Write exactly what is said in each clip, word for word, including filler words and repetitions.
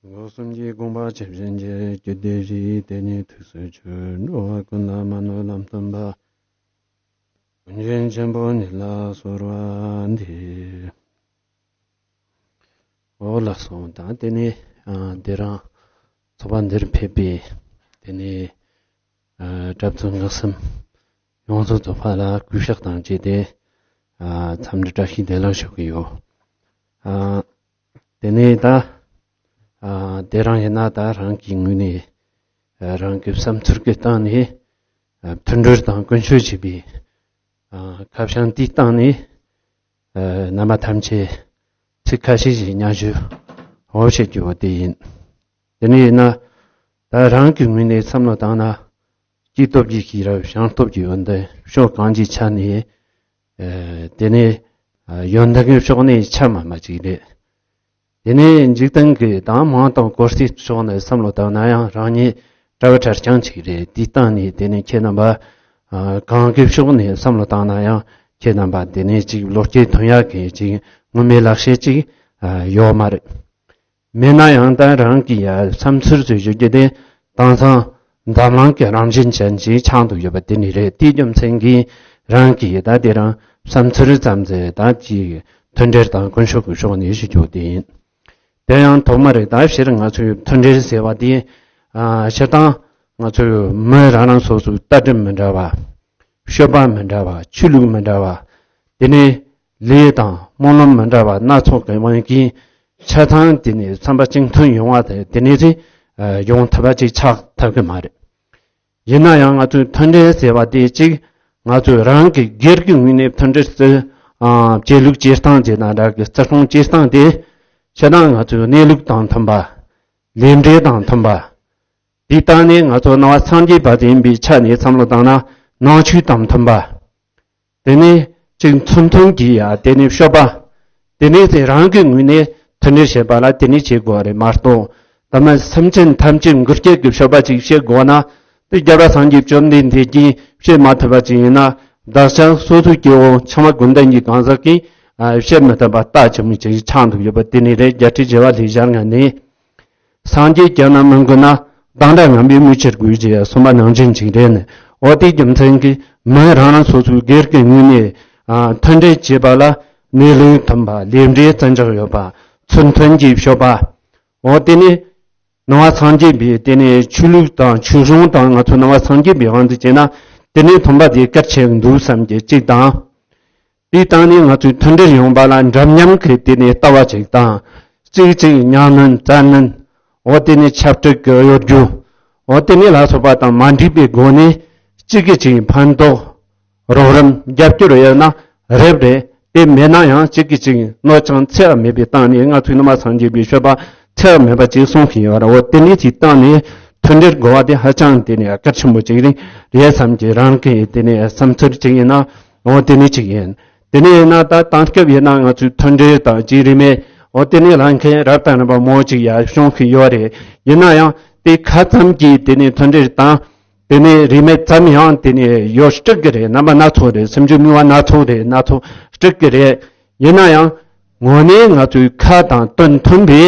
སྒོ་གསུམ་གྱི་དགོངས་པ་ཇི་བཞིན་གྱི་རྒྱུད་སྡེ་བཞིའི་དེ་ཉིད་ཐུགས་སུ་ཆུད། འགྲོ་བ་ཀུན་ལ་མ་ནོར་ལམ་སྟོན་པ། ཀུན་མཁྱེན་ཆེན་པོ་ཉིད་ལ་གསོལ་བ་འདེབས། འོ་ལགས་སོ། ད་དེ་ནས་ཨ་དེ་རིང་ཚོགས་པ་འདིར་ཕེབས་པའི་དེ་ནས་ཨ་གྲྭ་བཙུན་ལྔ་གསུམ་ཡོངས་སུ་རྫོགས་པ་ལ་གུས་ཕྱག་དང་བཅས་ཏེ་ཨ་འཚམས་འདྲི་བཀྲ་ཤིས་བདེ་ལེགས་ཞུ་གི་ཡོད། ཨ་དེ་ནས་ད་ཨ་དེ་རིང་ཡིན་ན་ད་རང་གི་ངོས་ནས་ཨ་རང་གི་བསམ་ཚུལ་གྱི་སྟེང་ནས་ཨ་མཐུན་སྒྲིལ་དང་ཀུན་སྤྱོད་བྱེད་པའི་ཨ་ཁ་བྱང་དེའི་སྟེང་ནས་ཨ་རྣམ་པ་ཐམས་ཅད་ཚིག་ཁ་ཤས་ཤིག་སྙན་ཞུ་འོ་བྱེད་རྒྱུ་བོ་དེ་ཡིན། དེ་ནས་ཡིན་ན་ད་རང་གི་ངོས་ནས་བསམ་བློ་བཏང་ན་སྐྱེས་སྟོབས་ཀྱི་ཤེས་རབ། བྱམས་སྟོབས་ཀྱི་ཡོན་ཏན། ཕྱོགས་གང་ཅིའི་ཆ་ནས་ཨ་དེ་ནས་ཨ་ཡོན་ཏན་གྱི་ཕྱོགས་ནས་ཆ་མ་མ་ཅིག་རེད། དེ་ནས་འཇིག་རྟེན་གྱི་དང་མང་དང་དཀོར་ཟས་ཕྱོགས་ནས་བསམ་བློ་བཏང་ན་ཡང་རང་ཉིད་གྲྭ་བ་གྲྭ་རྐྱང་ཅིག་རེད། དེའི་སྟེང་ནས་དེ་ནས་ཁྱེད་རྣམ་པ་ཨ་གང་གི་ཕྱོགས་ནས་བསམ་བློ་བཏང་ན་ཡང་ཁྱེད་རྣམ་པ་དེ་ནས་ཅིག་བློ་སྐྱེད་ཐོན་ཡག་གི་ཅིག་ངོ་མའི་ལག་ཤེས་ཅིག་ཨ་ཡོད་མ་རེད། མེད་ན་ཡང་ད་རང་གི་ཡ་བསམ་ཚུལ་ཟེར་རྒྱུ་དེ་དེང་སང་འཛམ་གླིང་གི་རང་བཞིན་ཅན་ཅིག་ཆགས་འདུག་ཡོད་པ་དེ་ནི་རེད། དེའི་རྒྱུ་མཚན་གྱིས་རང་གིས་ད་དེ་རིང་བསམ་ཚུལ་ཙམ་ཟེར་ད་ཅིག་མཐུན་སྒྲིལ་དང་ཀུན་སྤྱོད་ཀྱི་ཕྱོགས་ནས་ཞུ་རྒྱུ་དེ་ཡིན། དེ་ཡང་ཐོག་མར་ད་སྤྱིར་ང་ཚོའི་མཐུན་སྒྲིལ་ཟེར་བ་དེ་ཨ་སྤྱིར་བཏང་ང་ཚོའི་མི་རང་རང་སོ་སོའི་ལྟ་གྲུབ་མི་འདྲ་བ། སྤྱོད་པ་མི་འདྲ་བ། ཆོས་ལུགས་མི་འདྲ་བ། དེ་ནས་ལས་དང་སྨོན་ལམ་མི་འདྲ་བ་སྣ་ཚོགས་ཀྱི་དབང་གིས་ཆ་ཚང་དེ་ནས་བསམ་པ་གཅིག་མཐུན་ཡོང་བ་དེ་དེ་ནས་ཚེ་ཡོང་ཐུབ་པ་ཅིག་ཆགས་ཐུབ་ཀྱི་མ་རེད། ཡིན་ན་ཡང་ང་ཚོའི་མཐུན་སྒྲིལ་ཟེར་བ་དེ་གཅིག་ང་ཚོས་རང་གི་སྒེར་གྱི་ངོས་ནས་མཐུན་སྒྲིལ་ཟེར་ཨ་བྱེད་ལུགས་བྱེད་སྟངས་ཅེས་དང་འདྲ་གི་བརྩི་སྲུང་བྱེད་སྟངས་དེ་ཆ་ཚང་ང་ཚོའི་གནས་ལུགས་དང་མཐུན་པ། ལས་འབྲས་དང་མཐུན་པ། དེའི་སྟེང་ནས་ང་ཚོ་ནང་པ་སངས་རྒྱས་པ་ཡིན་པའི་ཆ་ནས་བསམ་བློ་བཏང་ན་ནང་ཆོས་དང་མཐུན་པ། དེ་ནས་གཅིག་མཚོན་དོན་གྱི་ཡ་དེ་ནས་སྤྱོད་པ། དེ་ནས་ཚེ་རང་གི་ངོས་ནས་མཐུན་སྒྲིལ་བྱེད་པ་ལ་དེ་ནས་བྱེད་དགོས་པ་རེད་མ་གཏོགས། ད་མ་སེམས་ཅན་ཐམས་ཅད་མགོན་སྐྱབས་ཀྱི་སྤྱོད་པ་ཅིག་བྱེད་དགོས་ན། དེ་རྒྱལ་བ་སངས་རྒྱས་བཅོམ་ལྡན་འདས་ཀྱིས་བྱེད་མ་ཐུབ་པ་ཅིག་ཡིན་ན། བདག་ཅག་སོ་སོའི་སྐྱེ་བོ་ཕྱི་མ་དགོན་སྡེ་གི་གང་ཟག་གིས་ཨ་བྱེད་མི་ཐུབ་པ་རྟགས་ཆེན་པོ་ཅིག་ཆགས་འདུག་ཡོད་པ་དེ་ནས་རེད། རྒྱལ་སྲས་བྱེ་བ་ལྷས་ཞལ་སྔ་ནས། སངས་རྒྱས་བསྐྱངས་ན་མི་འགུལ་ན། སྡང་དགྲ་ངན་པས་མི་ཕྱིར་རྒོལ་ཅེས་གསུངས་པ་ནང་བཞིན་ཅིག་རེད་ནས། འོ་དེའི་རྒྱུ་མཚན་གྱིས་མི་རང་རང་སོ་སོའི་སྒེར་གྱི་ངོས་ནས་ཨ་མཐུན་སྒྲིལ་བྱེད་པ་ལ་གནས་ལུགས་མཐུན་པ། ལས་འབྲས་བརྩི་འཇོག་ཡོད་པ། མཚོན་དོན་གྱི་སྤྱོད་པ། འོ་དེ་ནི་ནང་པ་སངས་རྒྱས་པའི་དེ་ནས་ཆོས་ལུགས་དང་ཆོས་གཞུང་དང་ང་ཚོ་ནང་པ་སངས་རྒྱས་པའི་དབང་དུ་བྱས་ན་དེ་ནས་མཐུན་པ་དེ་གལ་ཆེན་འདུག་བསམ་གྱི་གཅིག་དང་། དེའི་སྟེང་ནས་ང་ཚོའི་མཐུན་སྒྲིལ་ཡོང་བ་ལ་འདྲ་མཉམ་གྱི་དེ་ནས་ལྟ་བ་ཅིག་དང་། གཅིག་གཅིག་མཉམ་གནོན་བཙན་གནོན། འོ་དེ་ནས་ཆབས་ཅིག་གི་གཡོ་སྒྱུ། འོ་དེ་ནས་ལ་སོགས་པ་དང་མ་འགྲིག་པའི་སྒོ་ནས་གཅིག་གིས་གཅིག་ཕན་ཐོགས། རོགས་རམ་རྒྱབ་སྐྱོར་ཡོད་ན་རེབ་རེད། དེ་མེད་ན་ཡང་གཅིག་གིས་གཅིག་གནོད་ཅིང་འཚེ་བ་མེད་པའི་སྟེང་ནས་ང་ཚོའི་ནང་པ་སངས་རྒྱས་པའི་སྤྱོད་པ་འཚེ་བ་མེད་པ་ཅིག་གསུང་གི་ཡོད་རེད། འོ་དེ་ནས་ཀྱི་སྟེང་ནས་མཐུན་སྒྲིལ་དགོས་པ་དེ་ཧ་ཅང་དེ་ནས་གལ་ཆེན་པོ་ཅིག་རེད་རེད་བསམ་གྱི་རང་གི་དེ་ནས་བསམ་ཚུལ་ཅིག་ཡིན་ན། འོ་དེ་ནས་ཅིག་ཡིན། དེ་ནས་ཡིན་ན་ད་དེང་སྐབས་ཡིན་ན་ང་ཚོའི་མཐུན་སྒྲིལ་དང་བརྗེ་རེས་མེད། འོ་དེ་ནས་ལངས་མཁན་རབ་དང་རིམ་པ་མང་ཅིག་ཡར་བྱུང་གི་ཡོད་རེད། ཡིན་ན་ཡང་དེ་ཁ་ཙམ་གྱིས་དེ་ནས་མཐུན་སྒྲིལ་དང་། དེ་ནས་རིས་མེད་ཙམ་ཡང་དེ་ནས་ཡོད་སྲིད་ཀྱི་རེད། རྣམ་པ་སྣ་ཚོགས་རེད། སེམས་རྒྱུད་མི་དབང་སྣ་ཚོགས་རེད། སྣ་ཚོགས་སྲིད་ཀྱི་རེད། ཡིན་ན་ཡང་དངོས་གནས་ང་ཚོའི་ཁ་དང་དོན་མཐུན་པའི་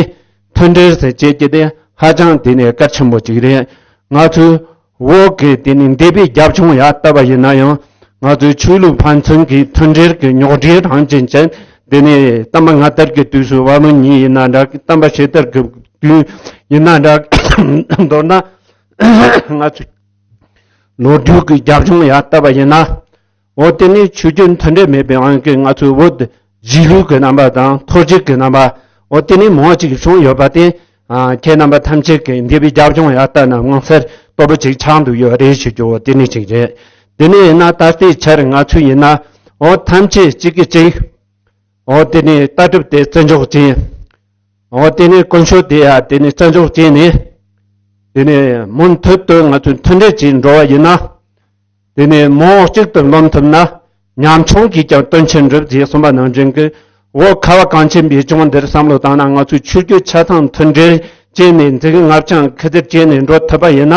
མཐུན་སྒྲིལ་ཟེར་བྱེད་ཀྱི་དེ་ཧ་ཅང་དེ་ནས་གལ་ཆེན་པོ་ཅིག་རེད། ང་ཚོའི་འོག་གི་དེ་ནས་འདས་པའི་རྒྱབ་ལྗོངས་ཡར་ལྟ་བ་ཡིན་ན་ཡང་། ང་ཚོའི་ཆོས་ལུགས་ཕན་ཚུན་གྱི་མཐུན་སྒྲིལ་གྱི་རྙོག་དྲའི་རང་བཞིན་ཅན། དེ་ནས་བསྟན་པ་སྔ་དར་གྱི་དུས་སུ་བ་མོ་གཉིས་ཡིན་ན་འདྲ། བསྟན་པ་ཕྱི་དར་གྱི་དུས་ཡིན་ན་འདྲ། མདོར་ན་ང་ཚོའི་ལོ་རྒྱུས་ཀྱི་རྒྱབ་ལྗོངས་ཡར་ལྟ་བ་ཡིན་ན། འོ་དེ་ནི་ཆོས་བརྒྱུད་མཐུན་སྒྲིལ་མེད་པའི་དབང་གིས་ང་ཚོའི་བོད་གཞིས་ལུས་ཀྱི་རྣམ་པ་དང་ཐོར་བརྗེ་གི་རྣམ་པ། འོ་དེ་ནི་མང་ཅིག་བྱུང་ཡོད་པ་དེ། ཨ་ཁྱེད་རྣམ་པ་ཐམས་ཅད་ཀྱིས་འདས་པའི་རྒྱབ་ལྗོངས་ཡར་ལྟ་ན་མངོན་གསལ་དོད་པོ་ཅིག་ཆགས་འདུག་ཡོད་རེད་ཞུ་རྒྱུ་བོ་དེ་ནི་ཅིག་རེད། དེ་ནི་ཡིན་ན་ད་ལྟའི་ཆར་ང་ཚོས་ཡིན་ན། འོ་ཐམས་ཅད་གཅིག་གིས་གཅིག་འོ་དེ་ནི་ལྟ་གྲུབ་དེ་བརྩི་འཇོག་བྱས། འོ་དེ་ནི་ཀུན་སྤྱོད་དེ་ཡ་དེ་ནི་བརྩི་འཇོག་བྱས་ནས། དེ་ནི་མུ་མཐུད་དུ་ང་ཚོས་མཐུན་སྒྲིལ་བྱས་འགྲོ་བ་ཡིན་ན། དེ་ནས་མི་དབང་གཅིག་ཏུ་ལོན་ཐུབ་ན། ཉམ་ཆུང་གིས་ཀྱང་དོན་ཆེན་འགྲུབ་ཅེས་གསུངས་པ་ནང་བཞིན་གྱི། འོ་ཁ་བ་གངས་ཅན་པའི་ལྗོངས་འདིར་བསམ་བློ་བཏང་ན་ང་ཚོས་ཆོས་བརྒྱུད་ཆ་ཚང་མཐུན་སྒྲིལ་བྱས་ནས་འཛིན་སྔགས་འཆང་ཁུ་ཚུར་བྱས་ནས་འགྲོ་ཐུབ་པ་ཡིན་ན།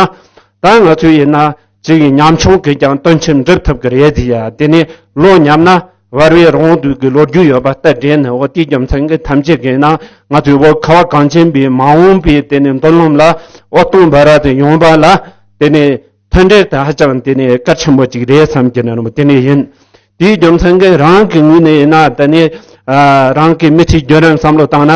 ད་ང་ཚོས་ཡིན་ན་ཅིག་ཉམ་ཆུང་གིས་ཀྱང་དོན་ཆེན་འགྲུབ་ཐུབ་ཀྱི་རེད་ཟེར་ཡ། དེ་ནས་ལོ་ཉམས་ན། བར་བའི་རང་དུས་ཀྱི་ལོ་རྒྱུས་ཡོད་པ་ལྟར་འདྲེན་ནས། འོ་དེའི་རྒྱུ་མཚན་གྱིས་ཐམས་ཅད་ཀྱིས་ན་ང་ཚོའི་འོ་ཁ་བ་གངས་ཅན་པའི་མ་འོངས་པའི་དེ་ནས་མདུན་ལམ་ལ་འོ་སྟོང་འབར་བ་དེ་ཡོང་བ་ལ་དེ་ནས་མཐུན་སྒྲིལ་དེ་ཧ་ཅང་དེ་ནས་གལ་ཆེན་པོ་ཅིག་རེད་བསམ་གྱི་ནི་རུང་དེ་ནས་ཡིན། དེའི་རྒྱུ་མཚན་གྱིས་རང་གི་ངོས་ནས་ཡིན་ན་དེ་ནས་ཨ་རང་གི་མི་ཚེའི་བརྒྱུད་རིམ་བསམ་བློ་བཏང་ན།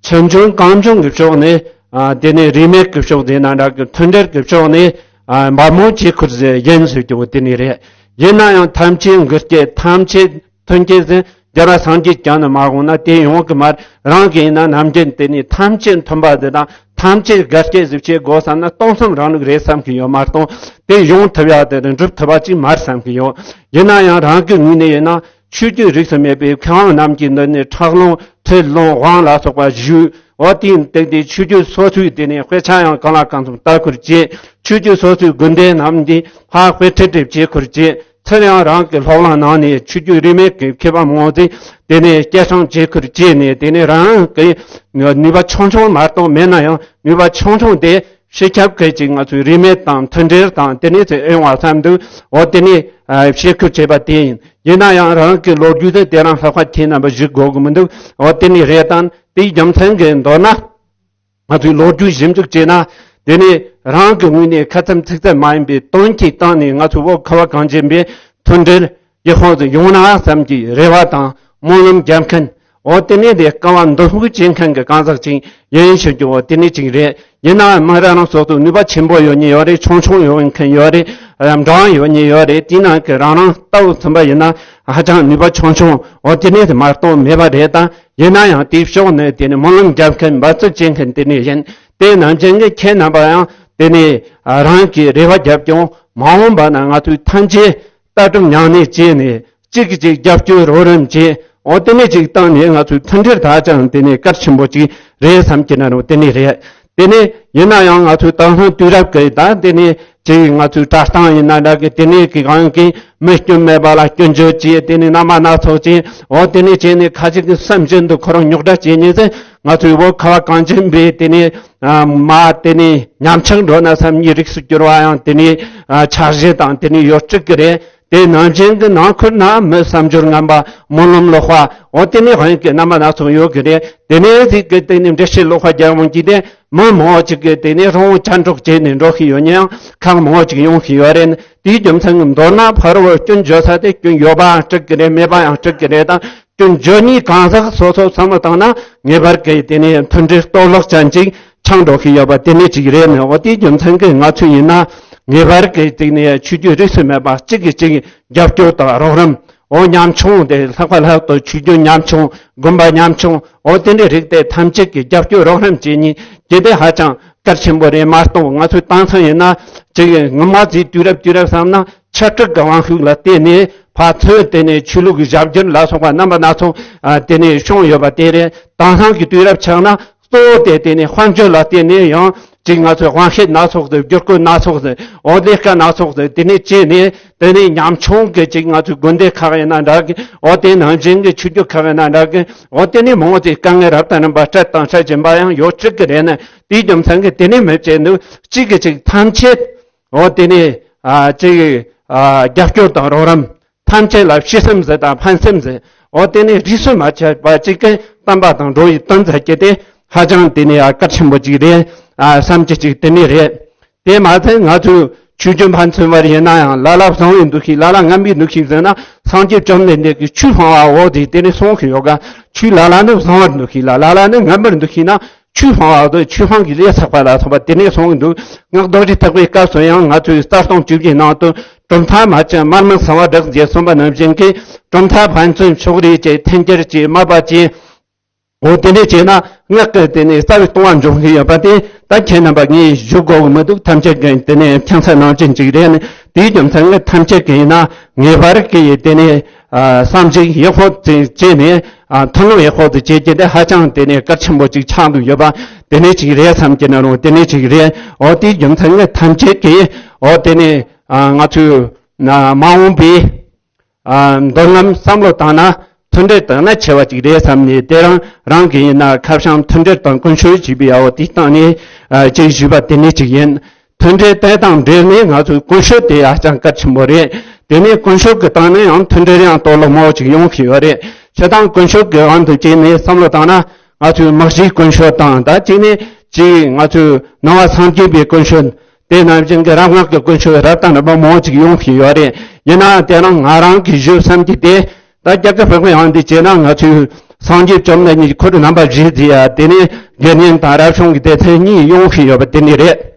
ཆེ་ཆུང་གང་བྱུང་གི་ཕྱོགས་ནས་ཨ་དེ་ནས་རིས་མེད་ཀྱི་ཕྱོགས་དེ་ན་འདྲ་གི་མཐུན་སྒྲིལ་གྱི་ཕྱོགས་ནས་ཨ་མ་མོ་བྱེད་ཁུལ་ཟེར་ཡིན་ཟེར་རྒྱུ་བོ་དེ་ནས་རེད། ཡིན་ན་ཡང་ཐམས་ཅད་འགུལ་སྐྱོད་ཐམས་ཅད་མཐུན་རྐྱེན་ཟེར་རྒྱལ་བ་སངས་རྒྱས་ཀྱང་ནི་མ་འོངས་ན་དེ་ཡོང་གི་མ་རེད། རང་གི་ཡིན་ན་ནམ་རྒྱུན་དེ་ནས་ཐམས་ཅད་མཐུན་པ་ཟེར་དང་ཐམས་ཅད་དགའ་སྐྱིད་ཟེར་བྱེད་དགོས་བསམ་ན་སྟོང་གསུམ་རིང་ལུགས་རེད་བསམ་གི་ཡོད་མ་གཏོགས་དེ་ཡོང་ཐུབ་ཡག་དེ་འགྲུབ་ཐུབ་པ་ཅིག་མ་རེད་བསམ་གི་ཡོད། ཡིན་ན་ཡང་རང་གི་ངོས་ནས་ཡིན་ན། ཆོས་བརྒྱུད་རིས་སུ་མེད་པའི་མཁས་དབང་རྣམས་ཀྱིས་འདི་ནས་ཁྲག་རླུང་ཐོད་རླུང་དབང་ལ་སོགས་པ་བཞུགས། འོ་དེའི་སྟེང་དེ་ཆོས་བརྒྱུད་སོ་སོའི་དེ་ནས་དཔེ་ཆ་ཡང་གང་ལ་གང་འཚམ་ལྟ་ཁུལ་བྱེད། ཆོས་བརྒྱུད་སོ་སོའི་དགོན་སྡེ་རྣམས་འདི་ཧ་དཔེ་ཁྲིད་ཁྲིད་བྱེད་ཁུལ་བྱེད། ཚུར་ཡང་རང་གི་སློབ་གླིང་ནང་ནས་ཆོས་བརྒྱུད་རིས་མེད་ཀྱི་མཁས་པ་མང་པོ་ཞིག་དེ་ནས་སྐད་གྲགས་བྱེད་ཁུལ་བྱས་ནས་དེ་ནས་རང་གི་ནུས་པ་ཆུང་ཆུང་མ་གཏོགས་མེད་ན་ཡང་ནུས་པ་ཆུང་ཆུང་དེ་ཕྱི་ཁྱབ་སྐད་ཅིག་ང་ཚོའི་རིས་མེད་དང་མཐུན་སྒྲིལ་དང་དེ་ནས་ཚེ་ཨེ་ཡོང་བ་བསམ་འདུག་འོ་དེ་ནས་ཨ་བྱེད་ཁུལ་བྱས་པ་དེ་ཡིན། ཡིན་ན་ཡང་རང་གི་ལོ་རྒྱུས་དེ་དེ་རང་ལྷག་པ་ཁྱེད་རྣམ་པ་ཞུ་དགོས་ཀྱི་མི་འདུག་འོ་དེ་ནས་རེད་དང་དེའི་རྒྱུ་མཚན་གྱིས་མདོར་ན་ང་ཚོའི་ལོ་རྒྱུས་ཞིབ་འཇུག་བྱས་ན་དེ་ནས་རང་གི་ངོས་ནས་ཁ་ཚིག་ཚིག་ཚིག་མ་ཡིན་པའི་དོན་གྱི་སྟེང་ནས་ང་ཚོ་བོད་ཁ་བ་གངས་ཅན་པའི་མཐུན་སྒྲིལ་ཡག་པོ་ཞིག་ཡོང་ན་བསམ་གྱི་རེ་བ་དང་སྨོན་ལམ་རྒྱབ་མཁན། འོ་དེ་ནས་དེ་དཀའ་བ་འདུན་ཤུགས་བྱེད་མཁན་གྱི་གང་ཟག་ཅིག་ཡིན་ཞུ་རྒྱུ་འོ་དེ་ནས་ཅིག་རེད། ཡིན་ནའང་མི་རང་རང་སོ་སོ་ནུས་པ་ཆེན་པོ་ཡོད་ནི་ཡོད་རེད། ཆུང་ཆུང་ཡོད་མཁན་ཡོད་རེད། འབྲིང་ཡོད་ནི་ཡོད་རེད། དེའི་ནང་གི་རང་རང་ལྟ་བུ་ཚུམ་པ་ཡིན་ན་ཧ་ཅང་ནུས་པ་ཆུང་ཆུང་འོ་དེ་ནས་དེ་མ་གཏོགས་མེད་པ་རེད། ད་ཡིན་ན་ཡང་དེའི་ཕྱོགས་ནས་དེ་ནས་སྨོན་ལམ་རྒྱབ་མཁན་འབད་རྩོལ་བྱེད་མཁན་དེ་ནས་ཡིན། དེ་ནང་བཞིན་གྱི་ཁྱེད་རྣམ་པ་ཡང་དེ་ནས་རང་གི་རེ་བ་རྒྱབ་ཀྱང་མ་འོངས་པ་ན་ང་ཚོའི་ཐམས་ཅད་ལྟ་གྲུབ་མྱ་ངན་བྱས་ནས་གཅིག་གིས་གཅིག་རྒྱབ་སྐྱོར་རོགས་རམ་བྱས། འོ་དེ་ནས་ཅིག་བཏང་ནས་ང་ཚོའི་མཐུན་སྒྲིལ་ད་ཅང་དེ་ནས་གལ་ཆེན་པོ་ཅིག་རེད་བསམ་གྱི་ན་རུང་དེ་ནས་རེད། དེ་ནས་ཡིན་ན་ཡང་ང་ཚོའི་དེང་སང་དུས་རབས་ཀྱི་ད་དེ་ནས་ཅིག་ང་ཚོའི་གྲྭ་ཚང་ཡིན་ན་འདྲ་གི་དེ་ནས་གི་གང་གི་མི་སྐྱོན་མེད་པ་ལ་སྐྱོན་བརྗོད་བྱས། དེ་ནས་རྣམ་པ་སྣ་ཚོགས་བྱས། འོ་དེ་ནས་བྱས་ནས་ཁ་ཅིག་གི་སེམས་ཅན་དུ་ཁོ་རང་རྙོག་དྲ་བྱས་ནས་ཟེར། ང་ཚོའི་བོད་ཁ་བ་གངས་ཅན་པའི་དེ་ནས་ཨ་མ་དེ་ནས་ཉམ་ཆག་འགྲོ་ན་བསམ་ཡི་རིགས་སུ་གྱུར་བ་ཡང་དེ་ནས་ཨ་འཆར་གཞི་དང་དེ་ནས་ཡོད་སྲིད་ཀྱི་རེད། དེ་ནང་བཞིན་གྱི་ནང་ཁུལ་ན་མི་བསམ་སྦྱོར་ངན་པ་སྨོན་ལམ་ལོག་པ་འོ་དེ་ནས་དབང་གི་རྣམ་པ་སྣ་ཚོགས་ཡོད་ཀྱི་རེད། དེ་ནས་ཟིག་གི་དེ་ནས་འགྲེལ་བཤད་ལོག་པ་རྒྱག་འོང་གི་དེ་མི་མང་བོ་ཅིག་གི་དེ་ནས་རང་དབང་བཅའ་འགྲོགས་བྱས་ནས་འགྲོ་གི་ཡོད་ཉེ་ཡང་ཁག་མང་བོ་ཅིག་ཡོང་གི་ཡོད་རེད། དེའི་རྒྱུ་མཚན་གྱི་མདོར་ན་ཕ་རོལ་པོར་སྐྱོན་བརྗོད་ས་དེ་སྐྱོན་ཡོད་པའང་འགྲིག་གི་རེད། མེད་པའང་འགྲིག་གི་རེད། དང་སྐྱོན་བརྗོད་མཁན་གང་ཟག་སོ་སོ་བསམ་བློ་བཏང་ན་ངེས་པར་གྱི་དེ་ནས་མཐུན་སྒྲིལ་གཏོར་བརླག་ཅན་ཅིག་ཆགས་འགྲོ་གི་ཡོད་པ་དེ་ནས་ཅིག་རེད། ནས་འོ་དེའི་རྒྱུ་མཚན་གྱིས་ང་ཚོ་ཡིན་ན་ངེས་པར་གྱི་དེ་ནས་ཆོས་བརྒྱུད་རིས་སུ་མེད་པ་གཅིག་གིས་གཅིག་རྒྱབ་སྐྱོར་དང་རོགས་རམ། འོ་ཉམ་ཆུང་དེ་ལྷག་པ་ལྷག་ཏུ་ཆོས་བརྒྱུད་ཉམ་ཆུང་དགོན་པ་ཉམ་ཆུང་འོ་དེ་འདྲའི་རིགས་དེ་ཐམས་ཅད་ཀྱིས་རྒྱབ་སྐྱོར་རོགས་རམ་བྱེད་ཉིན་དེ་དེ་ཧ་ཅང་གལ་ཆེན་པོ་རེད། མ་གཏོགས་ང་ཚོའི་ཏང་ཚང་ཡིན་ན་ཅིག་ངོ་མ་ཚོའི་དུས་རབས་དུས་རབས་བསམ་ན་ཆབ་སྲིད་ཀྱི་དབང་ཤུགས་ལ་བརྟེན་ནས་ཕར་ཚུར་བརྟེན་ནས་ཆོས་ལུགས་ཀྱི་ཞབས་འགྱུར་ལ་སོགས་པ་རྣམ་པ་སྣ་ཚོགས་ཨ་བརྟེན་ནས་བྱུང་ཡོད་པ་དེ་རེད། ཏང་ཚང་གི་དུས་རབས་ཆགས་ན་གཙོ་བོ་དེ་བརྟེན་ནས་དཔལ་འབྱོར་ལ་བརྟེན་ནས་ཡང་ཅིག་ང་ཚོའི་དབང་ཤེད་སྣ་ཚོགས་སུ་བསྒྱུར་བཀོད་སྣ་ཚོགས་སུ་འོ་ལས་ཀ་སྣ་ཚོགས་སུ་དེ་ནས་བྱས་ནས་དེ་ནས་ཉམ་ཆུང་གི་ཅིག་ང་ཚོའི་དགོན་སྡེ་ཁག་ཡིན་ན་འདྲ་གི་འོ་དེ་ནང་བཞིན་གྱི་ཆོས་བརྒྱུད་ཁག་ཡིན་ན་འདྲ་གི་འོ་དེ་ནས་མང་བོ་ཅིག་དཀའ་ངལ་རབ་དང་རིམ་པ་འཕྲད་དང་འཕྲད་བཞིན་པ་ཡང་ཡོད་སྲིད་ཀྱི་རེད། ནི་དེའི་རྒྱུ་མཚན་གྱིས་དེ་ནས་མི་བྱེད་འདུག་གཅིག་གིས་གཅིག་ཐམས་ཅད་འོ་དེ་ནས་ཨ་ཅིག་ཨ་རྒྱབ་སྐྱོར་དང་རོགས་རམ། ཐམས་ཅད་ལ་ཕྱི་སེམས་ཟེར་དང་ཕན་སེམས་ཟེར། འོ་དེ་ནས་རིས་སུ་མ་ཆད་པ་གཅིག་གི་བསྟན་པ་དང་འགྲོ་བའི་དོན་མཛད་ཀྱི་དེ་ཧ་ཅང་དེ་ནས་ཡང་གལ་ཆེན་པོ་གཅིག་རེད། ཨ་བསམ་གྱི་གཅིག་དེ་ནས་རེད། དེ་མ་ཚད་ང་ཚོས་ཆོས་བརྒྱུད་ཕན་ཚུན་བར་ཡིན་ན་ཡང་ལ་ལ་བཟང་བའི་འདུ་ཤེས་ལ་ལ་ངན་པའི་འདུ་ཤེས་ཟེར་ན་སངས་རྒྱས་བཅོམ་ལྡན་འདས་ཀྱིས་ཆོས་སྤང་བའོ་དེ་དེ་ནས་གསུང་གི་ཡོད་ག་ཆོས་ལ་ལ་ནི་བཟང་བར་འདུ་ཤེས་ལ་ལ་ལ་ནི་ངན་པར་འདུ་ཤེས་ན། ཆོས་སྤང་བ་དང་ཆོས་སྤང་གི་ལས་བསགས་པ་ལ་སོགས་པ་དེ་ནས་གསུངས་འདུག་སྔགས་རྡོ་རྗེ་ཐེག་པའི་སྐབས་སུ་ཡང་ང་ཚོའི་རྩ་ལྟུང་བཅུ་བཞིའི་ནང་དུ་གྲུབ་མཐའ་མ་བཅད་མར་མེ་གསང་བ་སྒྲུབ་ཅེས་གསུངས་པ་ནང་བཞིན་གྱི་གྲུབ་མཐའ་ཕན་ཚུན་ཕྱོགས་རིས་བཅད་འཐེན་འཁྱེར་བཅད་དམའ་བ་བཅད། འོ་དེ་འདྲ་བྱས་ན་སྔགས་ཀྱི་དེ་ནས་རྩ་བའི་ལྟུང་བ་འཇོམས་ཀྱི་ཡོད་པ་དེ་ད་ཁྱེད་རྣམ་པ་ངས་ཞུ་དགོས་ཀྱི་མི་འདུག་ཐམས་ཅད་ཀྱིས་དེ་ནས་ཁྱད་མཚར་ནང་བཞིན་ཅིག་རེད། ནི་དེའི་རྒྱུ་མཚན་ནི་ཐམས་ཅད་ཀྱིས་ཡིན་ན་ངེས་པར་གྱིས་དེ་ནས་ཨ་བསམ་གཞིག་ཡག་པོ་དེ་བྱས་ནས། ཨ་མཐུན་ལམ་ཡག་པོ་དེ་བྱེད་ཀྱི་དེ་ཧ་ཅང་དེ་ནས་གལ་ཆེན་པོ་ཅིག་ཆགས་འདུག་ཡོད་པ་དེ་ནས་ཅིག་རེད་བསམ་གྱི་ན་རུང་དེ་ནས་ཅིག་རེད། འོ་དེའི་རྒྱུ་མཚན་ནི་ཐམས་ཅད་ཀྱིས་འོ་དེ་ནས་ཨ་ང་ཚོའི་ན་མ་འོངས་པའི་ཨ་མདུན་ལམ་བསམ་བློ་བཏང་ན་མཐུན་སྒྲིལ་དང་ན་ཆེ་བ་ཅིག་རེད་བསམ་ནས། དེ་རང་རང་གི་ཡིན་ན་ཁ་བྱང་མཐུན་སྒྲིལ་དང་ཀུན་སྤྱོད་ཅེས་པའི་ཡ་འོ་དེའི་སྟེང་ནས་ཨ་ཅིག་ཞུས་པ་དེ་ནས་ཅིག་ཡིན། མཐུན་སྒྲིལ་དེ་དང་འབྲེལ་ནས་ང་ཚོའི་ཀུན་སྤྱོད་དེ་ཧ་ཅང་གལ་ཆེན་པོ་རེད། དེ་ནས་དཀོན་མཆོག་གི་སྟེང་ནས་ཡང་མཐུན་སྒྲིལ་ཡང་དོ་ལོ་མོ་ཅིག་ཡོང་གི་ཡོད་རེད། སྤྱིར་བཏང་དཀོན་མཆོག་གི་དབང་དུ་བྱས་ནས་བསམ་བློ་བཏང་ན། ང་ཚོའི་མི་གཤིས་དཀོན་མཆོག་དང་ད་གཅིག་ནས་གཅིག་ང་ཚོའི་ནང་པ་སངས་རྒྱས་པའི་དཀོན་མཆོག་དེ་ནང་བཞིན་གྱི་རབ་སྔགས་ཀྱི་དཀོན་མཆོག་རབ་དང་རིམ་པ་མང་པོ་ཅིག་ཡོང་གི་ཡོད་རེད། ཡིན་ནའང་དེ་རིང་ང་རང་གི་ཞུ་བསམ་གྱི་དེ། ད་རྒྱ་གར་བོད་ཀྱི་ཡང་འདི་བྱས་ན་ང་ཚོའི་སངས་རྒྱས་བཅོམ་ལྡན་འདས་ཀྱི་ཁུར་རྣམ་པ་བཞི་དེ་ཡ་དེ་ནས་དགེ་བསྙེན་དང་རབ་བྱུང་གི་སྡེ་ཚན་གཉིས་ཡོང་གི་ཡོད་པ་དེ་ནི་རེད།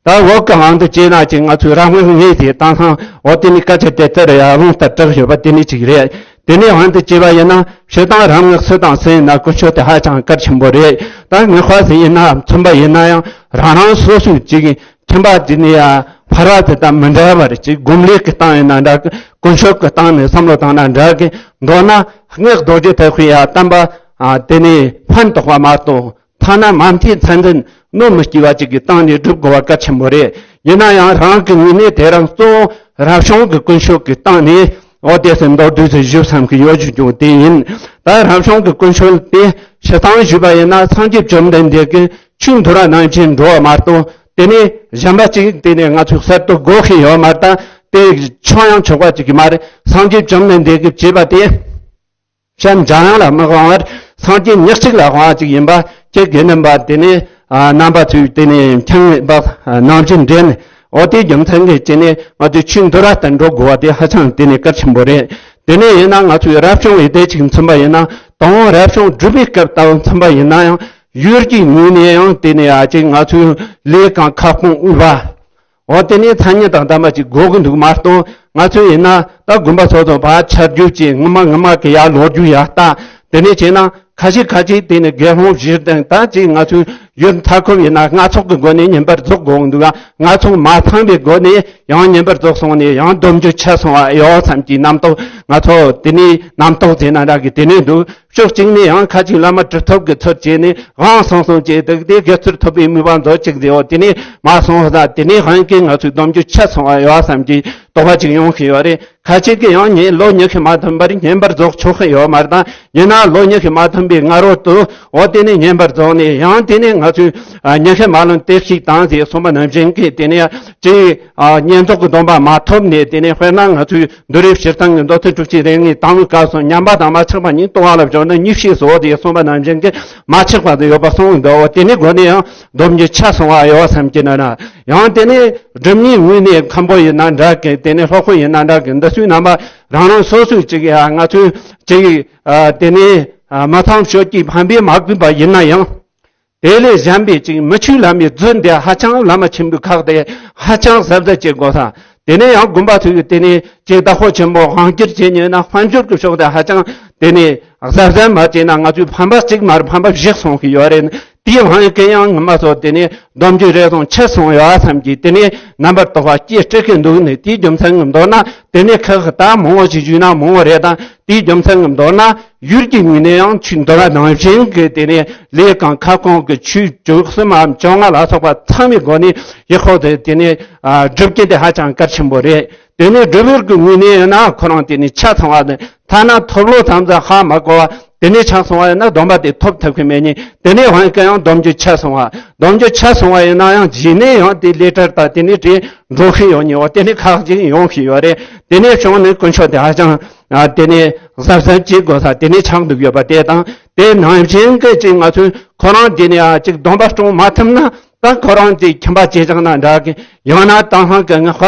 ད་འོག་གི་ཨང་དུ་བྱས་ན་ཅིག་ང་ཚོའི་རང་དབང་ངེས་ཏེ་བཏང་སང་འོ་དེ་ནི་སྐད་ཆ་དེ་ལྟར་ཡ་རླུང་ལྟར་གྲགས་ཡོད་པ་དེ་ནི་ཅིག་རེད། དེ་ནས་ཨང་དུ་བྱས་པ་ཡིན་ན་སྤྱིར་བཏང་རང་ངག་སུ་དང་སུ་ཡིན་ན་དཀོན་མཆོག་དེ་ཧ་ཅང་གལ་ཆེན་པོ་རེད། ད་ངག་པ་སུ་ཡིན་ན་མཚོན་པ་ཡིན་ན་ཡང་རང་རང་སོ་སོའི་ཅིག་ཁྱིམ་པ་དེ་ནི་ཡ་ཕར་བ་དེ་དང་མི་འདྲ་བར་ཅིག་སྒོམ་ལས་ཀྱི་སྟངས་ཡིན་ན་འདྲ་གི། དཀོན་མཆོག་གི་སྟངས་ནས་བསམ་བློ་བཏང་ན་འདྲ་གི། མདོར་ན་སྔགས་རྡོ་རྗེ་ཐེག་པའི་ཡ་བསྟན་པ་དེ་ནི་ཕན་ཐོགས་པ་མ་གཏོགས། ཐ་ན་མ་མཐའི་མཚན་ལྡན་གནོད་མི་སྐྱེལ་བ་ཅིག་གི་སྟེང་ནས་སྒྲུབ་དགོས་པ་གལ་ཆེན་པོ་རེད། ཡིན་ན་ཡང་རང་གི་ངོས་ནས་དེ་རིང་གཙོ་བོ་རབ་བྱུང་གི་དཀོན་མཆོག་གི་སྟེང་ནས་འོ་དེ་ཚོ་མདོར་བསྡུས་སུ་ཞུ་བསམ་གི་ཡོད་རྒྱུ་ཀྱང་དེ་ཡིན། ད་རབ་བྱུང་གི་དཀོན་མཆོག་དེ་སྤྱིར་བཏང་ཞུས་པ་ཡིན་ན་སངས་རྒྱས་བཅོམ་ལྡན་འདས་ཀྱིས་ཆོས་འདུལ་བ་ནང་བཞིན་འགྲོ་བ་མ་གཏོགས། དེ་ནས་གཞན་པ་ཅིག་དེ་ནས་ང་ཚོས་གསར་དུ་དགོས་ཀྱི་ཡོད་མ་རེད། ད་དེ་ཆོག་ཡང་ཆོག་པ་ཅིག་གི་མ་རེད། སངས་རྒྱས་བཅོམ་ལྡན་འདས་ཀྱིས་བྱས་པ་དེ། བྱམས་འཇམ་དབྱངས་ལ་མི་དབང་བར་སངས་རྒྱས་ཉག་གཅིག་ལ་དབང་བ་ཅིག་ཡིན་པ་ཁྱེད་དགེ་འདུན་པ་དེ་ནས་ཨ་རྣམ་པ་ཚོས་དེ་ནས་མཁྱེན་པ་ནང་བཞིན་འདྲེན། འོ་དེའི་རྒྱུ་མཚན་གྱིས་བྱས་ནས་ང་ཚོས་ཆོས་འདུལ་བ་ལྟར་འགྲོ་དགོས་པ་དེ་ཧ་ཅང་དེ་ནས་གལ་ཆེན་པོ་རེད། དེ་ནས་ཡིན་ན་ང་ཚོས་རབ་བྱུང་ཡི་དེ་ཅིག་མཚོན་པ་ཡིན་ན་དང་པོ་རབ་བྱུང་སྒྲུབ་པའི་སྐབས་ལྟ་བུ་མཚོན་པ་ཡིན་ན་ཡང་ཡུལ་གྱི་ངོས་ནས་ཡང་དེ་ནས་ཨ་ཅིག་ང་ཚོའི་ལས་གང་ཁ་སྐོང་དབུལ་བ། འོ་དེ་ནས་མཚན་ཉིད་དང་ལྡན་པ་ཅིག་དགོས་ཀྱི་འདུག་མ་གཏོགས། ང་ཚོ་ཡིན་ན་ད་དགོན་པ་ཚོ་ཚོ་ཕར་ཆ་རྒྱུས་ཀྱིས་ངོ་མ་ངོ་མ་གི་ཡར་ལོག་རྒྱུ་ཡར་ལྟ། དེ་ནས་བྱས་ན་ཁ་ཤས་ཁ་ཤས་དེ་ནས་དགེ་སློང་བཞི་དང་ད་ཅིག་ང་ཚོའི་ཡུལ་མཐའ་འཁོབ་ཡིན་ན་སྣ་ཚོགས་ཀྱི་སྒོ་ནས་བསྙེན་པར་རྫོགས་དགོས་ཀྱི་འདུག་ག། སྣ་ཚོགས་མ་ཚང་བའི་སྒོ་ནས་ཡང་བསྙེན་པར་རྫོགས་སོང་ནས་ཡང་སྡོམ་རྒྱུན་ཆད་སོང་བ་ཡོད་བསམ་གྱི་རྣམ་རྟོག་ང་ཚོ་དེ་ནས་རྣམ་རྟོག་ཟེར་ན་འདྲ་གི་དེ་ནས་འདུག། ཕྱོགས་གཅིག་ནས་ཡང་ཁ་ཅིག་བླ་མ་གྲུབ་ཐོབ་ཀྱི་ཚུལ་བྱས་ནས་དབང་སོང་སོང་བྱས་འདུག་སྟེ་དགེ་ཚུལ་ཐོབ་པའི་མོས་པ་མཛོད་ཅིག་མཛད་འོ་དེ་ནས་མ་སོང་ས་དེ་ནས་དབང་གིས་ང་ཚོའི་སྡོམ་རྒྱུན་ཆད་སོང་བ་ཡོད་བསམ་གྱི་དོགས་པ་ཅིག་ཡོང་གི་ཡོད་རེད། ཁ་ཅིག་གིས་ཡང་ཉིན་ལོ་ཉི་ཤུ་མ་ཐོན་པར་བསྙེན་པར་རྫོགས་ཆོག་གི་ཡོད་མ་རེད་དང་། ཡིན་ན་ལོ་ཉི་ཤུ་མ་ཐོན་པའི་སྔ་རོལ་དུ་འོ་དེ་ནས་བསྙེན་པར་རྫོགས་ནས་ཡང་དེ་ནས་ང་ཚོའི་ཉི་ཤུ་མ་ལོན་དེ་ཞིག་དང་ཟེར་གསུངས་པ་ནང་བཞིན་གྱི་དེ་ནས་ཅིག་བསྙེན་རྫོགས་ཀྱི་སྡོམ་པ་མ་ཐོབ་ནས་དེ་ནས་དཔེར་ན་ང་ཚོའི་མདོ་རིགས་སྤྱིར་བཏང་གི་མདོ་ཚིག་དྲུག་ཅུ་རེ་ལྔའི་དང་པོའི་སྐབས་སུ་ཉམས་པ་དང་མ་ཆགས་པ་ཉིད་རྟོགས་པ་ལ་སྦྱོར་ན་ཉེས་བྱས་སོ་ཞེས་གསུངས་པ་ནང་བཞིན་གྱི་མ་ཆགས་པ་དུ་ཡོད་པ་གསུངས་འདུག། དེ་ནི་སྒོ་ནས་ཡང་སྡོམ་རྒྱུན་ཆད་སོང་བ་ཡོད་བསམ་གྱི་ན་ན། ཡང་དེ་ནི་སྒྲུབ་གཉེན་ངོས་ནས་མཁན་པོ་ཡིན་ན་འདྲ་གི་དེ་ནི་སློབ་དཔོན་ཡིན་ན་འདྲ་གི་འདི་ཚོའི་རྣམ་པ་རང་རང་སོ་སོའི་ཅིག་ཡ་ང་ཚོའི་ཅིག་དེ་ནི་མི་ཚངས་སྤྱོད་ཀྱིས་ཕན་པའི་མ་དགོས་པ་ཡིན་ན་ཡང་། དེ་ལས་གཞན་པའི་ཅིག་མི་ཆོས་བླ་མའི་རྫུན་དེ་ཧ་ཅང་བླ་མ་ཆེན་པོའི་ཁག་དེ་ཧ་ཅང་གཟབ་གཟབ་བྱེད་དགོས་ས། དེ་ནས་ཡང་དགོན་པ་ཚོས་དེ་ནས་ཅིག་བདག་པོ་ཆེན་པོ་དབང་སྒྱུར་བྱེད་ཉེན་ན་དཔལ་འབྱོར་གྱི་ཕྱོགས་དེ་ཧ་ཅང་དེ་ནས་གཟབ་གཟབ་མ་བྱས་ན་ང་ཚོའི་ཕན་པ་གཅིག་མར་ཕན་པ་བཞག་སོང་གི་ཡོད་རེད། དེའི་དབང་གིས་ཡང་ངོ་མ་སོ་དེ་ནས་སྡོམ་རྒྱུན་རེ་ཟུང་ཆད་སོང་ཡོད་བསམ་གྱི་དེ་ནས་རྣམ་པར་རྟོག་པ་སྐྱེ་སྤྲད་ཀྱི་འདུག་ནས། དེའི་རྒྱུ་མཚན་གྱི་མདོར་ན་དེ་ནས་ཁག་ད་མང་བོ་ཞིག་ཞུས་ན་མང་བོ་རེད་དང་། དེའི་རྒྱུ་མཚན་གྱི་མདོར་ན་ཡུལ་གྱི་ངོས་ནས་ཡང་ཆོས་འདུལ་བ་ནང་བཞིན་གྱི་དེ་ནས་ལས་གང་ཁ་སྐོང་གི་ཆོས་བཅུ་གསུམ་མམ་བཅོ་ལྔ་ལ་སོགས་པ་ཚང་མའི་སྒོ་ནས་ཡག་པོ་དེ་དེ་ནས་སྒྲུབ་རྒྱུ་དེ་ཧ་ཅང་གལ་ཆེན་པོ་རེད། དེ་ནས་སྒྲུབ་ཡུལ་གྱི་ངོས་ནས་ཡིན་ན་ཁོ་རང་དེ་ནས་ཆད་སོང་བ་དེ་ཐ་ན་ཐོབ་ལོ་ཙམ་ཙམ་ཧ་མ་གོ་བ་དེ་ནས་ཆག་སོང་བ་ཡིན་ན་སྡོམ་པ་དེ་ཐོབ་ཐུབ་ཀྱི་མེད་ཉིན་དེ་ནས་དབང་གིས་ཡང་སྡོམ་རྒྱུན་ཆད་སོང་བ། སྡོམ་རྒྱུན་ཆད་སོང་བ་ཡིན་ན་ཡང་རྗེས་ནས་ཡང་དེ་ལས་ཀར་དང་དེ་ནས་དེ་འགྲོ་གི་ཡོད་ཉིན་འོ་དེ་ནས་ཁག་ཅིག་ཡོང་གི་ཡོད་རེད། དེ་ནས་བྱུང་ནས་དཀོན་མཆོག་དེ་ཧ་ཅང་དེ་ནས་གཟབ་གཟབ་བྱེད་དགོས་ས་དེ་ནས་ཆགས་འདུག་ཡོད་པ་དེ་དང་དེ་ནང་བཞིན་གྱི་ཅིག་ང་ཚོས་ཁོ་རང་དེ་ནས་ཅིག་སྡོམ་པ་སྲུང་མ་ཐུབ་ན། ད་ཁོ་རང་དེ་ཁྱིམ་པ་སྐྱེས་ཀྱང་ན་འདྲ་གི། ཡང་ན་དང་ལྷང་གི་ངག་པ་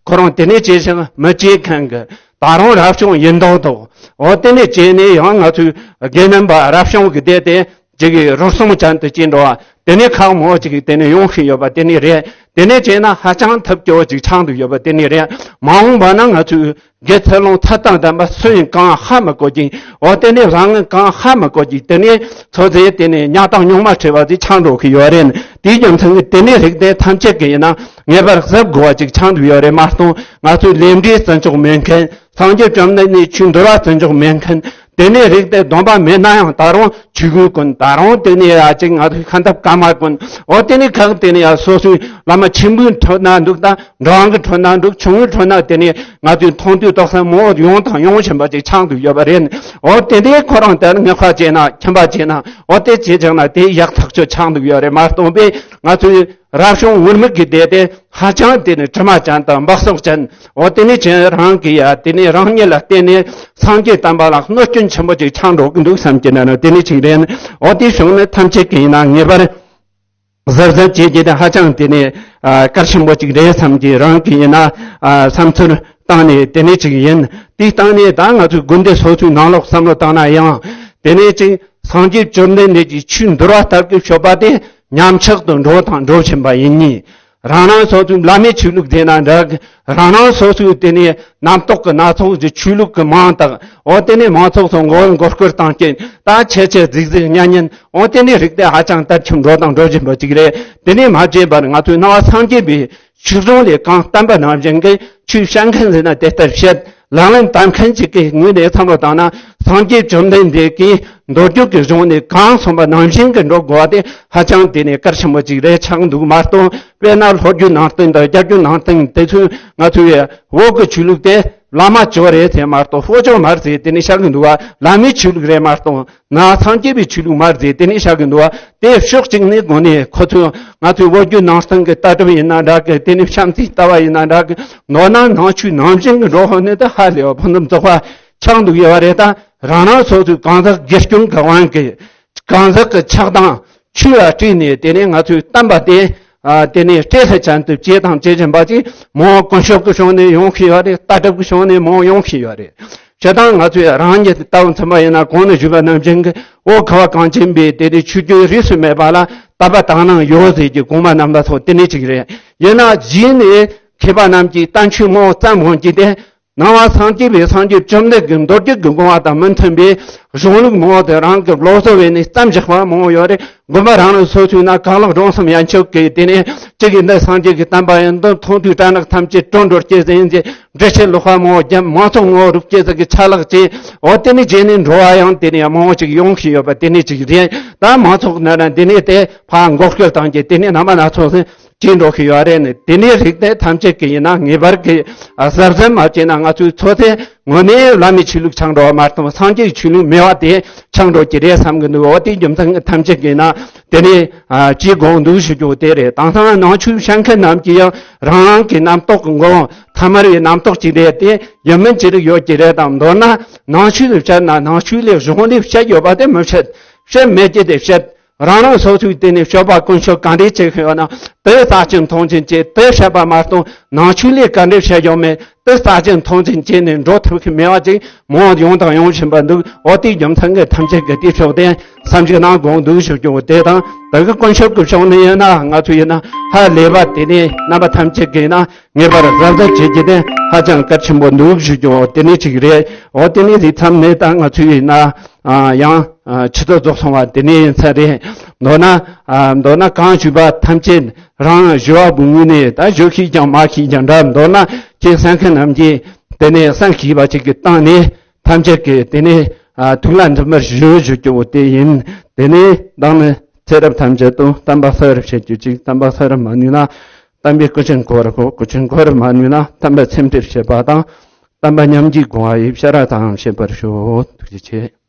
ཁོ་རང་དེ་ནས་སྐྱེས་ཀྱང་མི་སྐྱེས་མཁན་གི། ད་རུང་རབ་བྱུང་ཡིན་མདོག་མདོག་འོ་དེ་ནས་བྱས་ནས་ཡང་ང་ཚོའི་དགེ་འདུན་པ་རབ་བྱུང་གི་སྡེ་དེ་ཅིག་གི་རོལ་སོང་ཅན་དུ་སྐྱེས་འགྲོ་བ་དེ་ནས་ཁག་མོ་ཅིག་གི་དེ་ནས་ཡོང་གི་ཡོད་པ་དེ་ནས་རེད། དེ་ནས་བྱས་ན་ཧ་ཅང་ཐབས་སྐྱོ་བོ་ཅིག་ཆགས་འདུག་ཡོད་པ་དེ་ནས་རེད། མ་འོངས་པ་ན་ང་ཚོའི་དགེ་ཚུལ་སློང་ཚུལ་དང་ལྡན་པ་སུ་ཡིན་གང་ཧ་མི་གོ་ཅིང་། འོ་དེ་ནས་བཟང་ངན་གང་ཧ་མི་གོ་ཅིང་། དེ་ནས་ཚོ་ཚོའི་དེ་ནས་ཉག་དང་ཉུང་མ་ཁྲེལ་བ་ཅིག་ཆགས་འགྲོ་གི་ཡོད་རེད། དེའི་རྒྱུ་མཚན་གྱིས་དེ་ནས་རིགས་དེ་ཐམས་ཅད་ཀྱིས་ཡིན་ན་ངེས་པར་གཟབ་དགོས་པ་ཅིག་ཆགས་འདུག་ཡོད་རེད་མ་གཏོགས། ང་ཚོའི་ལས་འབྲས་བརྩི་འཇོག་མེད་མཁན། སངས་རྒྱས་བཅོམ་ལྡན་འདས་ཆོས་འདུལ་བ་བརྩི་འཇོག་མེད་མཁན། དེ་ནས་རིགས་དེ་སྡོམ་པ་མེད་ན་ཡང་ད་རུང་ཆོས་གོས་གོན། ད་རུང་དེ་ནས་ཡ་ཅིག་ང་ཚོའི་ཁ་འདབ་སྐར་མ་གོན། འོ་དེ་ནས་ཁག་དེ་ནས་ཡ་སོ་སོའི་བླ་མ་ཆེན་པོའི་ཁྲོད་ན་འདུག་ད་འབྲིང་གི་ཁྲོད་ན་འདུག་ཆུང་ངུའི་ཁྲོད་ན་དེ་ནས་ང་ཚོའི་མཐོང་ཐོས་རྟོགས་ས་མོ་ཡོང་དང་ཡོང་བཞིན་པ་ཅིག་ཆགས་འདུག་ཡོད་པ་རེད། འོ་དེ་འདྲའི་ཁོ་རང་དེར་ངག་པ་བྱས་ན་ཁྱིམ་པ་བྱས་ན་འོ་དེ་བྱས་ཀྱང་ན་དེ་ཡག་ཐག་ཆོད་ཆགས་འདུག་ཡོད་རེད་མ་གཏོགས་པས། ང་ཚོའི་ རབ་བྱུང་ངུར་སྨྲིག་གི་སྡེ་དེ་ཧ་ཅང་དེ་ནི་དྲི་མ་ཅན་དང་འབག་བཙོག་ཅན། འོ་དེ་ནི་ཅན་རང་གི་ཡ་དེ་ནི་རང་ཉིད་ལ་བརྟེན་ནས་སངས་རྒྱས་བསྟན་པ་ལ་གནོད་སྐྱོན་ཆེན་པོ་ཅིག་ཆགས་འགྲོ་གི་འདུག་བསམ་གྱི་ན་ནི་དེ་ནི་ཅིག་རེད། འོ་དེ་བྱུང་ནི་ཐམས་ཅད་ཀྱི་ཡིན་ན་ངེས་པར་གཟབ་གཟབ་བྱེད་རྒྱུ་དེ་ཧ་ཅང་དེ་ནི་ཨ་གལ་ཆེན་པོ་ཅིག་རེད་བསམ་གྱི། རང་གི་ཡིན་ན་ཨ་བསམ་ཚུལ་བཏང་ནས་དེ་ནི་ཅིག་ཡིན། དེ་བཏང་ནས་ད་ང་ཚོའི་དགོན་སྡེ་སོ་སོའི་ནང་ལོགས་བསམ་བློ་བཏང་ན་ཡང་དེ་ནི་ཅིག་སངས་རྒྱས་བཅོམ་ལྡན་འདས་ཀྱི་ཆོས་འདུལ་བ་ལྟ་བུའི་སྤྱོད་པ་དེ་ཉམས་ཆག་ཏུ་འགྲོ་དང་འགྲོ་བཞིན་པ་ཡིན་ནི། རང་རང་སོ་སོའི་བླ་མའི་ཆོས་ལུགས་དེ་ན་འདྲ། རང་རང་སོ་སོའི་དེ་ནས་རྣམ་རྟོག་གི་སྣ་ཚོགས་ཀྱི་ཆོས་ལུགས་ཀྱི་མིང་དག་འོ་དེ་ནས་མང་ཚོགས་སུ་མགོ་མགོ་སྐོར་བཏང་རྐྱེན་ད་ཆེ་ཆེ་ཟིག་ཟིག་ཉན་ཉན་འོ་དེ་ནས་རིགས་དེ་ཧ་ཅང་དར་ཁྱབ་འགྲོ་དང་འགྲོ་བཞིན་པ་ཅིག་རེད། དེ་ནས་མ་བརྗེད་པར་ང་ཚོའི་སྣང་བ་སངས་རྒྱས་པའི་ཆོས་གཞུང་ལས་གང་བསྟན་པ་ནང་བཞིན་གྱི་ཆོས་བཤད་མཁན་ཟེར་ན་དེ་ལྟར་བཤད། ལག་ལེན་བསྟར་མཁན་ཅིག་གི་ངོས་ནས་བསམ་བློ་བཏང་ན་སངས་རྒྱས་བཅོམ་ལྡན་འདས་ཀྱིས་མདོ་རྒྱུད་ཀྱི་གཞུང་ནས་གང་གསུངས་པ་ནང་བཞིན་གྱི་འགྲོ་དགོས་པ་དེ་ཧ་ཅང་དེ་ནས་གལ་ཆེན་པོ་ཅིག་རེད་ཆགས་འདུག་མ་གཏོགས། དཔེར་ན་ལྷོ་རྒྱུད་ནང་བསྟན་དང་རྒྱ་རྒྱུད་ནང་བསྟན་དེ་ཚོའི་ང་ཚོའི་བོད་ཀྱི་ཆོས་ལུགས་དེ་བླ་མ་ཇོ་རེད་ཟེར་མ་གཏོགས་ཧོ་ཇོ་མར་ཟེར་དེ་ནས་བཤད་གི་འདུག་བ། བླ་མའི་ཆོས་ལུགས་རེད་མ་གཏོགས་ན་སངས་རྒྱས་པའི་ཆོས་ལུགས་མར་ཟེར་དེ་ནས་བཤད་གི་འདུག་བ། དེ་ཕྱོགས་གཅིག་ནས་དགོངས་ནས་ཁོ་ཚོས་ང་ཚོའི་བོད་བརྒྱུད་ནང་བསྟན་གྱི་ལྟ་གྲུབ་ཡིན་ན་འདྲ་གི། དེ་ནས་བྱམས་བརྩེའི་ལྟ་བ་ཡིན་ན་འདྲ་གི། མདོར་ན་ནང་ཆོས་ནང་བཞིན་གྱི་འགྲོ་ཧོ་ནི་དེ་ཧ་ལས་པ་ཕུན་སུམ་ཚོགས་པ་ཆགས་འདུག་ཡོད་པ་རེད། ད་རང་རང་སོ་སོའི་གང་ཟག་སྒེར་སྐྱོང་གི་དབང་གིས་གང་ཟག་གི་ཆགས་སྡང་ཆོས་ལ་དཀྲིས་ནས་དེ་ནས་ང་ཚོའི་བསྟན་པ་དེ་ཨ་དེ་ནས་བཀྲེས་ལྷད་ཅན་དུ་བྱེད་དང་བྱེད་བཞིན་པ་ཅིག་མང་དཀོན་མཆོག་གི་ཕྱོགས་ནས་ཡོང་གི་ཡོད་རེད། ལྟ་གྲུབ་ཀྱི་ཕྱོགས་ནས་མང་ཡོང་གི་ཡོད་རེད། བྱས་ཙང་ང་ཚོས་རང་ཉིད་ལྟ་བུ་མཚོན་པ་ཡིན་ན་གོང་ནས་ཞུས་པ་ནང་བཞིན་གྱི་འོ་ཁ་བ་གངས་ཅན་པའི་དེ་ནས་ཆོས་བརྒྱུད་རིས་སུ་མེད་པ་ལ་དད་པ་དག་སྣང་ཡོད་ཟེར་གྱི་གོང་མ་རྣམ་པ་ཚོ་དེ་ནས་ཅིག་རེད། ཡིན་ན་རྗེས་ནས་མཁས་པ་རྣམས་ཀྱིས་བསྟན་བཅོས་མང་བརྩམས་འོང་གི་དེ། ནང་པ་སངས་རྒྱས་པའི་སངས་རྒྱས་བཅོམ་ལྡན་གྱི་མདོ་རྒྱུད་ཀྱི་དགོངས་པ་དང་མི་མཐུན་པའི་གཞུང་ལུགས་མང་བོ་དེ་རང་གི་བློ་བཟོ་བས་ནས་བརྩམས་བཞག་པ་མང་བོ་ཡོད་རེད། དགོན་པ་རང་རང་སོ་སོའི་ནང་གང་ལགས་སྒྲུང་གསུམ་ཡན་ཆོད་ཀྱི་དེ་ནས་གཅིག་གིས་འདི་སངས་རྒྱས་ཀྱི་བསྟན་པ་ཡིན། འདི་མཐོང་ཐོས་དྲན་རེག་ཐམས་ཅད་གྲོལ་འགྲོ་སྐྱེ་ཟིན་ཟེར་འགྲེལ་བཤད་ལོག་པ་མང་བོ་བརྒྱབ། མང་ཚོགས་ངོ་རུབ་སྐྱེ་ཟིག་གི་ཆ་ལག་ཅིག་འོ་དེ་ནས་རྗེས་ནས་འགྲོ་བ་ཡང་དེ་ནས་མང་བོ་ཅིག་ཡོང་གི་ཡོད་པ་དེ་ནས་ཅིག་རེད། ད་མང་ཚོགས་ནང་ན་དེ་ནས་དེ་ཕར་འགོག་སྐྱོད་བཏང་གི་དེ་ནས་རྣམ་པ་སྣ་ཚོགས་ཟིན། ཅི་འགྲོ་གི་ཡོད་རེད་ནི། དེ་ནས་རིགས་དེ་ཐམས་ཅད་ཀྱི་ཡིན་ན་ངེས་པར་གྱི་གཟབ་གཟབ་མ་བྱས་ན་ང་ཚོའི་ཚོ་ཚེ་དངོས་གནས་བླ་མའི་ཆོས་ལུགས་ཆགས་འགྲོ་བ་མ་གཏོགས་སངས་རྒྱས་ཆོས་ལུགས་མེད་པ་དེ་ཆགས་འགྲོ་གི་རེད་བསམ་གི་འདུག་འོ་དེའི་རྒྱུ་མཚན་གྱི་ཐམས་ཅད་ཀྱི་ཡིན་ན་དེ་ནས་ཅི་དགོངས་འདུག་ཞུ་རྒྱུ་དེ་རེད། དེང་སང་ནང་ཆོས་བཤད་མཁན་རྣམས་ཀྱིས་ཡང་རང་རང་གི་རྣམ་རྟོག་གི་མགོ་ཐ་མལ་བའི་རྣམ་རྟོག་ཅིག་རེད། དེ་ཡིན་མིན་ཅི་རིགས་ཡོད་ཀྱི་རེད་དམ། མདོར་ན་ནང་ཆོས་ལ་བཤད་ན་ནང་ཆོས་ལས་གཞུང་ལས་བཤད་ཡོད་པ་དེ་མི་བཤད། བཤད་མེད་ཀྱི་དེ་བཤད། རང་རང་སོ་སོའི་དེ་ནས་སྤྱོད་པ་དཀོན་མཆོག་ག་འདྲས་བྱེད་ཤེས་ཡོད་ན་དེ་རྩ་ཆེན་མཐོང་ཆེན་བྱེད། དེ་བཤད་པ་མ་གཏོགས་ནང་ཆོས་ལས་ག་འདྲས་བཤད་ཡོད་མེད་དེ་རྩ་ཆེན་མཐོང་ཆེན་བྱེད་ནས་འགྲོ་ཐུབ་ཀྱི་མེད་པ་ཅིག་མང་ཡོང་དང་ཡོང་བཞིན་པ་འདུག་འོ་དེའི་རྒྱུ་མཚན་གྱིས་ཐམས་ཅད་ཀྱིས་དེའི་ཕྱོགས་དེ་བསམ་གཞིག་གནང་དགོངས་འདུག་ཞུ་རྒྱུ་དེ་དང་། དེ་གི་དཀོན་མཆོག་གི་ཕྱོགས་ནས་ཡིན་ན་ང་ཚོ་ཡིན་ན་ཧ་ལས་པ་དེ་ནས་རྣམ་པ་ཐམས་ཅད་ཀྱིས་ཡིན་ན་ངེས་པར་གཟབ་གཟབ་བྱེད་རྒྱུ་དེ་ཧ་ཅང་གལ་ཆེན་པོ་འདུག་ཞུ་རྒྱུ་དེ་ནས་ཅིག་རེད། འོ་དེ་ནས་དེ་མཚམས་ནས་ད་ང་ཚོ་ཡིན་ན། ཨ་ཡང་ཨ་ཆུ་ཚོད་རྫོགས་སོང་བ་དེ་ནས་ཡིན་ས་རེད། མདོར་ན་ཨ་མདོར་ན་གང་ཞུས་པ་ཐམས་ཅད་རང་ཞུ་བ་བུ་ངུས་ནས་ད་ཞུ་ཤེས་ཀྱང་མ་ཤེས་ཀྱང་འདྲ། མདོར་ན་ཁྱེད་གསན་མཁན་རྣམས་ཀྱིས་དེ་ནས་གསན་ཤེས་པ་ཅིག་གི་སྟེང་ནས་ཐམས་ཅད་ཀྱིས་དེ་ནས་ཨ་ཐུགས་ལ་འཛིན་པར་ཞུ་ཞུ་རྒྱུ་དེ་ཡིན། དེ་ནས་བདག་ནི་ཚེ་རབས་ཐམས་ཅད་དུ་བསྟན་པ་གསལ་བར་བྱེད་རྒྱུ་ཅིག་བསྟན་པ་གསལ་བར་མ་ནུས་ན་བསྟན་པའི་སྐུ་ཅན་གོ་བར་གོ། སྐུ་ཅན་གོ་བར་མ་ནུས་ན་བསྟན་པ་ཚེམས་སྒྲིག་བྱེད་པ་དང་། བསྟན་པ་ཉམས་ཀྱིས་གོང་བ་ཡི་ཤ་ར་དང་བྱེད་པར་ཤོག་ཐུགས་རྗེ་ཆེ།